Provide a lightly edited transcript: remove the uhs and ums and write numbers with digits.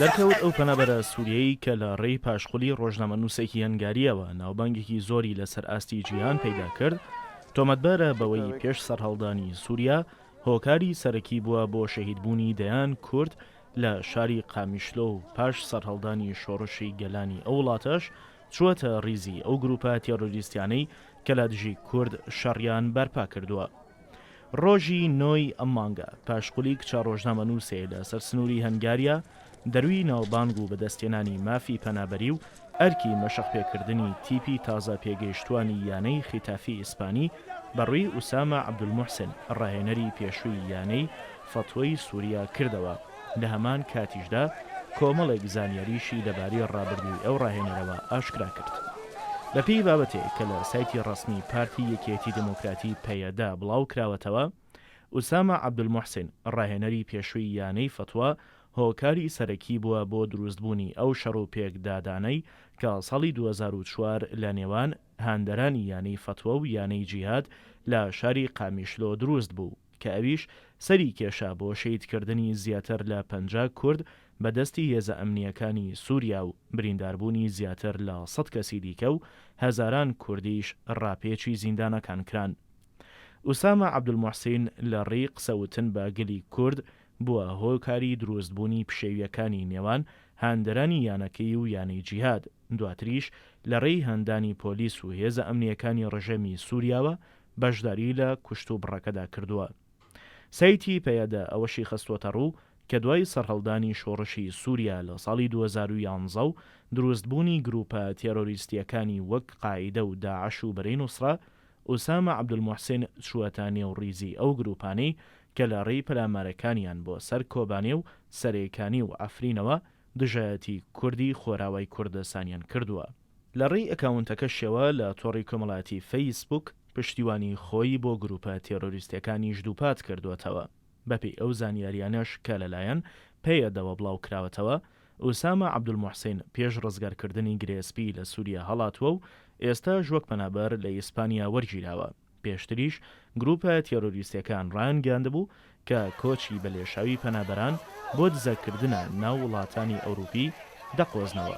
دەرکەوت ئەو پەنابەرە سووریەی کە لە ڕێی پاشقولی ڕۆژنامەنووسێکی هەنگارییەوە ناوبانگێکی زۆری لەسەر ئاستی جیهان پەیدا کرد، تۆمەتبارە بەوەی پێش سەرهەڵدانی سووریا هۆکاری سەرەکی بووە بۆ شەهیدبوونی دەیان کورد لە شاری قامیشلۆ و پاش سەرهەڵدانی شۆڕشی گەلانی ئەو وڵاتەش چووەتە ڕیزی ئەو گرووپە تێرۆریستیانەی کە لە دژی کورد شەڕیان بەرپا کردووە. ڕۆژی نۆ ی ئەم مانگە، پاشقولی کچە ڕۆژنامەنووسێ لە سەر سنووری هەنگاریا، دەرووی ناوبانگ و بەدەستهێنانی مافی پەنابەری و ئەرکی مەشقپێکردنی تیپی تازە پێگەیشتووانی یانەی خیتافی ئیسپانی بە ڕووی ئوسامە عەبدولموحسن ڕاهێنەری پێشووی یانەی فەتوەی سوریا کردەوە، لە هەمان کاتیشدا کۆمەڵێک زانیاریشی لەبارەی ڕابردووی ئەو ڕاهێنەرەوە ئاشکرا کرد. بەپێی بابەتێک کە لە سایتی ڕەسمی پارتی یەکێتی دیموکراتی پەیەدە بڵاو کراوەتەوە، ئوسامە عەبدولموحسین ڕاهێنەری پێشووی یانەی فەتوە هۆکاری سەرەکی بووە بۆ دروستبوونی ئەو شەڕ و پێکدادانەی کە ساڵی 2004 لە نێوان هاندەرانی یانەی فەتوە و یانەی جیهاد لە شاری قامیشلۆ دروست بوو کە ئەویش سەری کێشا بۆ شەهیدکردنی زیاتر لە 50 کورد بە دەستی هێزە ئەمنییەکانی سووریا و برینداربوونی زیاتر لە سەد کەسی دیکە و هەزاران کوردیش ڕاپێچی زیندانەکان کران. ئوسامە عەبدولموحسین لە ڕێی قسە وتن بە گەلی کورد بووە هۆکاری دروستبوونی پشێوییەکانی نێوان هاندەرانی یانەکەی و یانەی جیهاد، دواتریش لە ڕێی هاندانی پۆلیس و هێزە ئەمنییەکانی ڕژێمی سووریاوە بەشداری لە کوشتوبڕەکەدا کردووە. سایتی پەیەدە ئەوەشی خستووەتەڕوو کە دوای سەرهەڵدانی شۆڕشی سووریا لە ساڵی 2011 و دروستبوونی گرووپە تێرۆریستییەکانی وەک قاعیدە و داعش و بەرەی نوسرە، ئوسامە عەبدولموحسین چووەتە نێو ڕیزی ئەو گرووپانەی کە لە ڕێی پەلامارەکانیان بۆ سەر کۆبانێ و سەرێکانی و عەفرینەوە دژایەتی کوردی خۆراوای کوردستانیان کردووە. لە ڕێی ئەکاونتەکەشیەوە لە تۆڕی کۆمەڵایەتی فەیسبووک پشتیوانی خۆی بۆ گرووپە تێرۆریستیەکانیش دووپات کردووەتەوە. بەپێی ئەو زانیاریانەش کە لەلایەن پەیەدەوە بڵاوکراوەتەوە، ئوسامە عەبدولموحسین پێش ڕزگارکردنی گرێ سپی لە سووریا هەڵاتووە و ئێستاش وەک پەنابەر لە ئیسپانیا وەرگیراوە. پێشتریش گرووپە تێرۆریستییەکان ڕایانگەیاندبوو کە کۆچی بە لێشاوی پەنابەران بۆ دزەکردنە ناو وڵاتانی ئەوروپی دەقۆزنەوە.